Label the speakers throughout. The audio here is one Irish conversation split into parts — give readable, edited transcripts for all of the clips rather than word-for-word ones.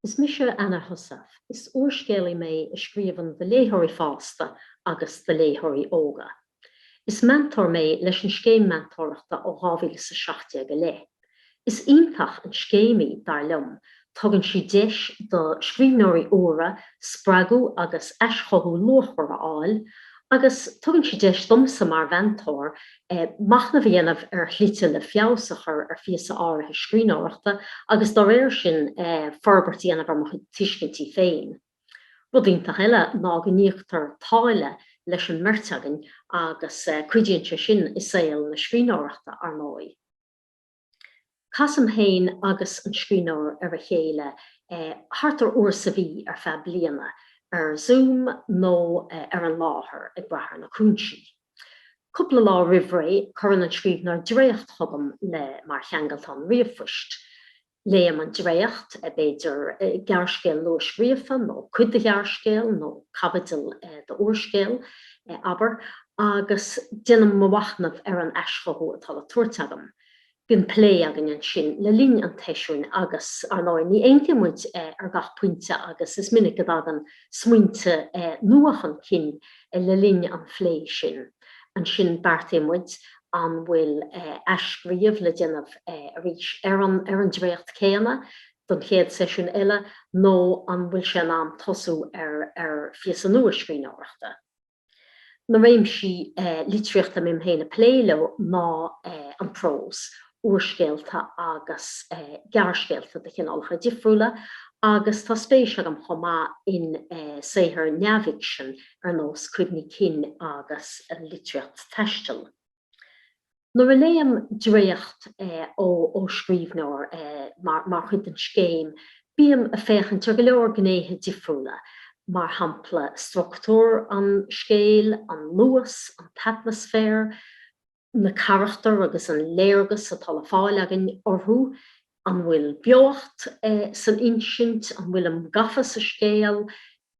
Speaker 1: Is mise Anna Heussaff. Is úrscéalaí mé a scríobhann do léitheoirí fásta agus do léitheoirí óga. Is meantóir mé leis an Scéim Meantóireachta ó 2017 i leith. Is iontach an scéim í, dar liom. Tugann sí deis do scríbhneoirí úra spreagadh agus aischothú luachmhar a fháil, agus tugann sí deis domsa mar mheantóir machnamh a dhéanamh ar shlite le feabhas a chur ar phíosa áirithe scríbhneoireachta agus dá réir sin forbairt a dhéanamh ar mo chuid tuiscintí féin. Rud iontach eile ná go n-íoctar táille leis an mbeirt againn agus cuidíonn sé sin i saol na scríbhneoireachta, ar ndóigh. Casaim féin agus an scríbhneoir ar a chéile thart ar uair sa mhí ar feadh bliana, ar Zoom nó ar an láthair, ag brath ar na cúinsí. Cúpla lá roimh ré, cuireann an scríbhneoir dréacht chugam le mar cheangaltán ríomhphoist. Léim an dréacht, b'fhéidir gearrscéal nua-scríofa nó cuid de ghearrscéal nó caibidil d'úrscéal, abair, agus déanaim mo mhachnamh ar an aischothú atá le tabhairt agam. Bíonn plé againn ansin le linn an tseisiúin agus, ar ndóigh, ní aontaíonn muid ar gach pointe agus is minic go dtagann smaointe nua chun cinn le linn an phlé sin. Ansin beartaíonn muid an bhfuil athscríobh le déanamh arís ar an ar an dréacht céanna don chéad seisiún eile nó an bhfuil sé in am tosú ar ar phíosa nua scríbhneoireachta. Na réimsí litríochta a mbím féin ag plé leo ná an prós, úrscéalta agus gearrscéalta de chineálacha difriúla agus tá spéis agam chomh maith in saothair neamhfhicsin ar nós cuimhní cinn agus litríocht taistil. Nuair a léim dréacht ó scríbhneoir mar chuid den scéim, bím ag féachaint ar go leor gnéithe difriúla, mar shampla struchtúr an scéil, an luas, an t-atmaisféar, na carachtair agus an léargas atá le fáil againn orthu, an bhfuil beocht san insint, an bhfuilim gafa sa scéal,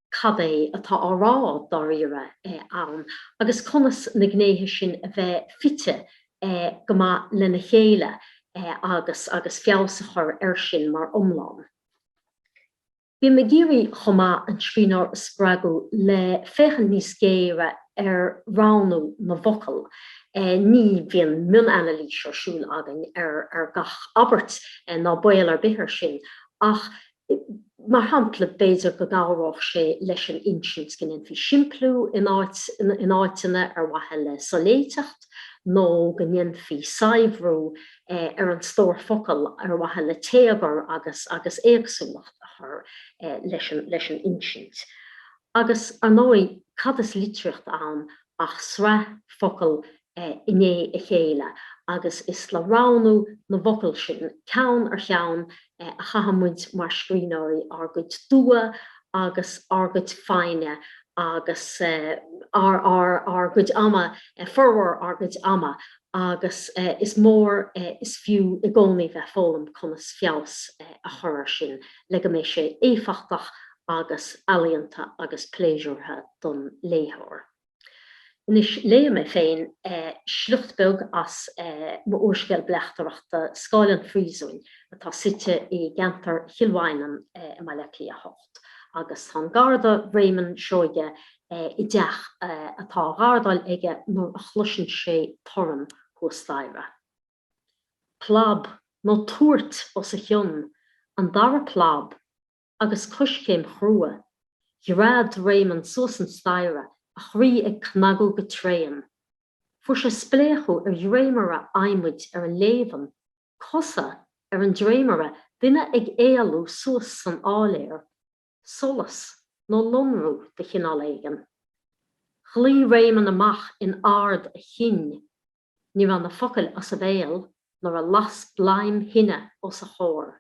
Speaker 1: cad é atá á rá dáiríre ann agus conas na gnéithe sin a bheith fite go maith lena chéile agus agus feabhas a chur air sin mar iomlán. Bím ag iarraidh chomh maith an scríbhneoir a spreagadh le féachaint níos géire ar roghnú na bhfocal. Ní bhíonn mion-anailís ar siúl againn ar gach abairt, ná baol ar bith air sin, ach mar shampla, b'fhéidir go gcabhródh sé leis an insint go ndéanfaí simpliú in áit in áiteanna ar mhaithe le soléiteacht nó go ndéanfaí saibhriú ar an stór focal ar mhaithe le téagar agus agus éagsúlacht a chur leis an leis an insint. Agus, ar ndóigh, cad is litríocht ann ach sraith focal i ndiaidh a chéile agus is le roghnú na bhfocal sin, ceann ar cheann, a chaitheann muid mar scríbhneoirí ár gcuid dua agus ár gcuid foighne agus ár ár ár gcuid ama, formhór ár gcuid ama agus is mór is fiú i gcónaí bheith ag foghlaim conas feabhas a chur air sin le go mbeidh sé éifeachtach agus ealaíonta agus pléisiúrtha don léitheoir. Anois, léifidh mé féin sliocht beag as m'úrscéal bleachtaireachta Scáil an Phríosúin atá suite i gceantar Chill Mhaighneann i mBaile Átha Cliath 8 agus tá an Garda Réamonn Seoige i dteach atá á ghardáil aige nuair a chloiseann sé torann thuas staighre. Plab, nó tuairt os a chionn, an dara plab, agus coiscéim chrua. Ghread Réamonn suas an staighre, a chroí ag cnagadh go tréan. Fuair sé spléachadh ar dhréimire adhmaid ar an léibheann, cosa ar an dréimire, duine ag éalú suas san áiléar. solas nó lonrú de chineál éigin. Ghlaoigh Réamonn amach in ard a chinn. Ní raibh na focail as a bhéal nuair a las bladhm thine os a chomhair.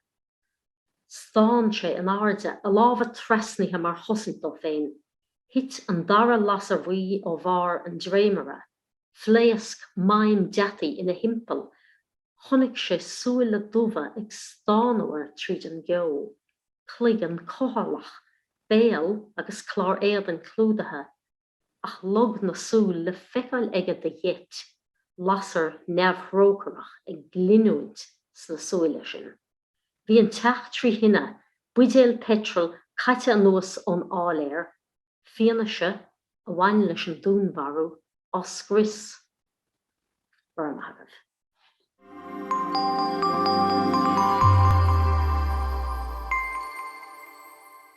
Speaker 1: Stán sé in airde, a lámha trasnaithe mar chosaint dó féin. Thit an dara lasair bhuí ó bharr an dréimire. Phléasc maidhm deataigh ina thimpeall. Chonaic sé súile dubha ag stánadh air tríd an gceo. Cloigeann cuthalach, béal agus clár éadain clúdaithe, ach log na súl le feiceáil aige de gheit, lasair neamhthrócaireach ag glinniúint sna súile sin. Bhí an teach trí thine. Buidéal peitril caite anuas ón áiléar, fianaise a bhain leis an dúnmharú á scrios. Go raibh maith agaibh.